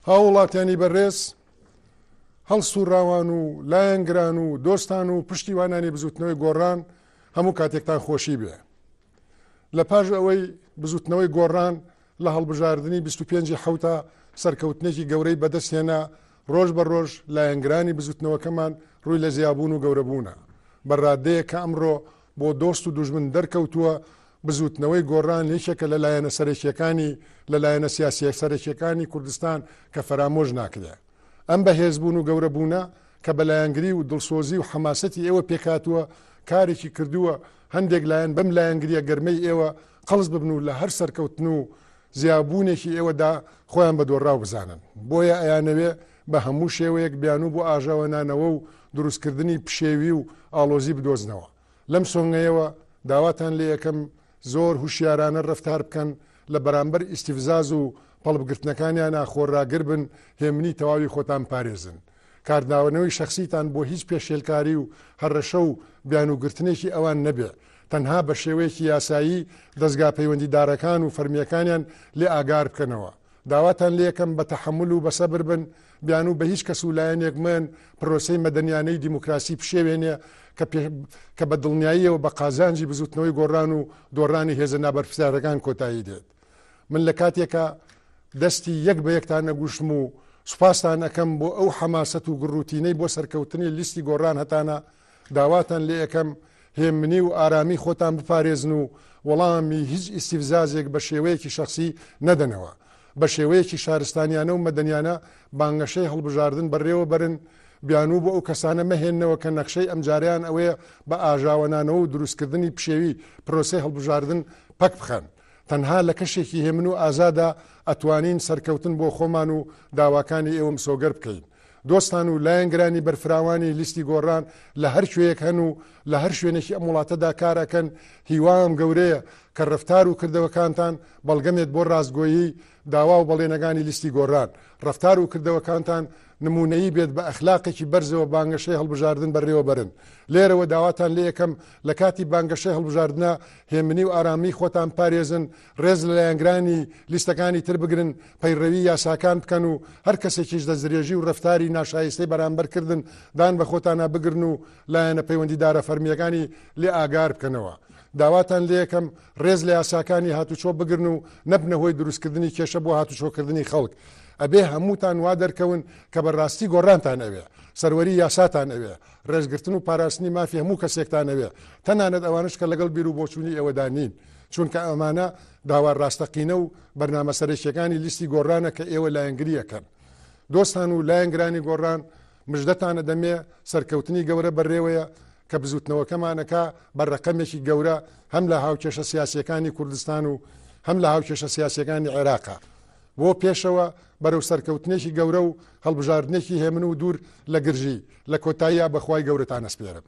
هاووڵاتیانی بەڕێز، هەڵسوڕاوان و لایەنگران و دۆستان و پشتیوانانی بزوتنەوەی گۆڕان هەموو کاتێکتان خۆشی بێ. لە پاش ئەوەی بزوتنەوەی گۆڕان لە هەڵبژاردنی 25 حوتا سەرکەوتنێکی گەورەی بەدەستهێنا، ڕۆژ بە ڕۆژ لایەنگرانی بزوتنەوەکەمان ڕووی لە زیابوون و گەورەبوونە بە ڕادەیەک کە ئەمڕۆ بۆ دۆست و دوژمن دەرکەوتووە بزووتنەوەی گۆڕان یەکێکە لە لایەنە سەرەکییەکانی لە لایەنە سیاسییە سەرەکییەکانی کوردستان کە فەرامۆش ناکرێ. ئەم بەهێزبوون و گەورەبوونە کە بە لایەنگری و دڵسۆزی و حەماسەتی ئێوە پێکهاتووە، کارێکی کردووە هەندێک لایەن بەم لایەنگرییە گەرمەی ئێوە قەڵس ببن و لە هەر سەرکەوتن و زیابوونێکی ئێوەدا خۆیان بە دۆڕاو بزانن. بۆیە ئەیانەوێ بە هەموو شێوەیەک بیانوو بۆ ئاژاوەنانەوە و دروستکردنی پشێوی و ئاڵۆزی بدۆزنەوە. لەم سۆنگەیەوە داواتان لێ ئەکەم زۆر هوشیارانە رەفتار بکەن، لە بەرامبەر ئیستیفزاز و پەڵپگرتنەکانیانا خۆراگر بن، هێمنی تەواوی خۆتان بپارێزن. کاردانەوەی شەخسیتان بۆ هیچ پێشێلکاری و هەڕەشە و بیانووگرتنێکی ئەوان نەبێ، تەنها بە شێوەیەکی یاسایی دەزگا پەیوەندیدارەکان و فەرمییەکانیان لێ ئاگار بکەنەوە. داواتان لێکەم بە تەحەمول و بە سەبر بن، بیانوو بە هیچ کەس و لایەنێک مەیەن پرۆسەی مەدەنیانەی دیموکراسی پشێوێنێ کە کە بە دڵنیاییەوە بە قازانجی بزوتنەوەی گۆڕان و دۆڕانی هێزە نابەرپرسیارەکان کۆتایی دێت. من لە کاتێکا دەستی یەک بە یەکتان ئەگوشم و سوپاستان ئەکەم بۆ ئەو حەماسەت و گڕوتینەی بۆ سەرکەوتنی لیستی گۆڕان هەتانە، داواتان لێ ئەکەم هێمنی و ئارامی خۆتان بپارێزن و وەڵامی هیچ ئیستیفزازێک بە شێوەیەکی شەخسی نەدەنەوە. بە شێوەیەکی شارستانیانە و مەدەنیانە بانگەشەی هەڵبژاردن بەڕێوە بەرن، بیانوو بۆ ئەو کەسانە مەهێننەوە کە نەخشەی ئەمجارەیان ئەوەیە بە ئاژاوەنانەوە و دروستکردنی پشێوی پرۆسەی هەڵبژاردن پەک بخەن. تەنها لە کەشێکی هێمن و ئازادا ئەتوانین سەرکەوتن بۆ خۆمان و داواکانی ئێوە مسۆگەر بکەین. دۆستان و لایەنگرانی بەرفراوانی لیستی گۆڕان لە هەر کوێیەک هەن و لە هەر شوێنێکی ئەم وڵاتەدا کار ئەکەن، هیوام گەورەیە کە ڕەفتار و کردەوەکانتان بەڵگەمێت بۆ ڕاستگۆیی داوا و بەڵێنەکانی لیستی گۆڕان. ڕەفتار و کردەوەکانتان نموونەیی بێت بە ئەخلاقێکی بەرزەوە بانگەشەی هەڵبژاردن بەڕێوە بەرن. لێرەوە داواتان لێ ئەکەم لە کاتی بانگەشەی هەڵبژاردنا هێمنی و ئارامی خۆتان بپارێزن، ڕێز لە لایەنگرانی لیستەکانی تر بگرن، پەیڕەوی یاساکان بکەن و هەر کەسێکیش دەستدرێژی و ڕەفتاری ناشایستەی بەرامبەر کردن دان بە خۆتانا بگرن و لایەنە پەیوەندیدارە فەرمییەکانی لێ ئاگار بکەنەوە. داواتان لێکەم ڕێز لە یاساکانی هاتوچۆ بگرن و نەبنە هۆی دروستکردنی کێشە بۆ هاتوچۆکردنی خەڵک. ئەبێ هەمووتان وا دەرکەون کە بە ڕاستی گۆڕانتان ئەوێ، سەروەری یاساتان ئەوێ، ڕێزگرتن و پاراستنی مافی هەموو کەسێکتان ئەوێ، تەنانەت ئەوانەش کە لەگەڵ بیروبۆچوونی ئێوەدا نین. چونکە ئەمانە داوا ڕاستەقینە و بەرنامە سەرەکییەکانی لیستی گۆڕانە کە ئێوە لایەنگری ئەکەن. دۆستان و لایەنگرانی گۆڕان مژدەتان ئەدەمێ سەرکەوتنی گەورە بەڕێوەیە کە بزوتنەوەکەمان ئەکا بە ڕەقەمێکی گەورە هەم لە هاوکێشە سیاسییەکانی کوردستان و هەم لە هاوکێشە سیاسییەکانی عێراقا بۆ پێشەوە بەرەو سەرکەوتنێکی گەورە و هەڵبژاردنێکی هێمن و دوور لە گرژی لە کۆتاییا بە خوای گەورەتان ئەسپێرم.